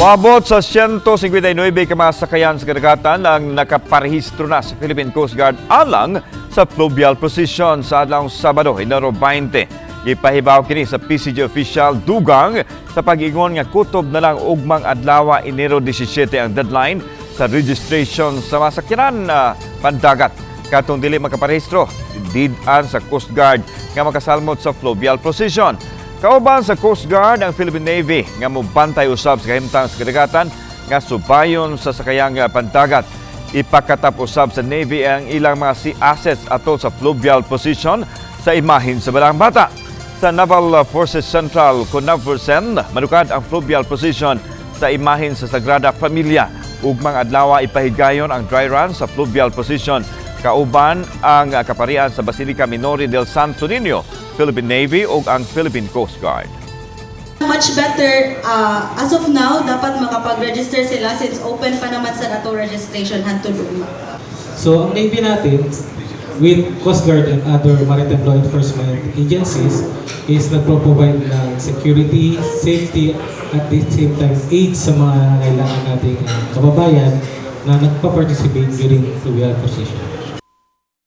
Moabot sa 159 ka mga sakayan sa kadagatan ang nakaparehistro na sa Philippine Coast Guard alang sa fluvial procession sa adlawng Sabado, Enero 20. Gipahibaw kini sa PCG official dugang sa pag-ingon nga kutob na lang ugmang adlaw, Enero 17, ang deadline sa registration sa mga sakyanan na pandagat. Katong dili makaparehistro, did-an sa Coast Guard nga makasalmot sa fluvial procession. Kauban sa Coast Guard ang Philippine Navy nga mobantay usab sa kahimtang sa kadagatan nga subayon sa sakayang pandagat. Ipakatap usab sa Navy ang ilang mga sea assets atol sa fluvial procession sa imahin sa Balaang Bata. Sa Naval Forces Central, CONAVFORCEN, manukad ang fluvial procession sa imahin sa Sagrada Familia. Ugmang adlaw, ipahigayon ang dry run sa fluvial procession kauban ang kaparian sa Basilica Minore del Santo Niño, Philippine Navy ug ang Philippine Coast Guard. Much better, as of now, dapat makapag-register sila since open pa naman sa ato registration hantod ugma. So, ang Navy natin, with Coast Guard and other maritime law enforcement agencies, is nagpo-provide ng security, safety, at the same time, aid sa mga nangangailangan nating kababayan na nagpa-participate during fluvial procession.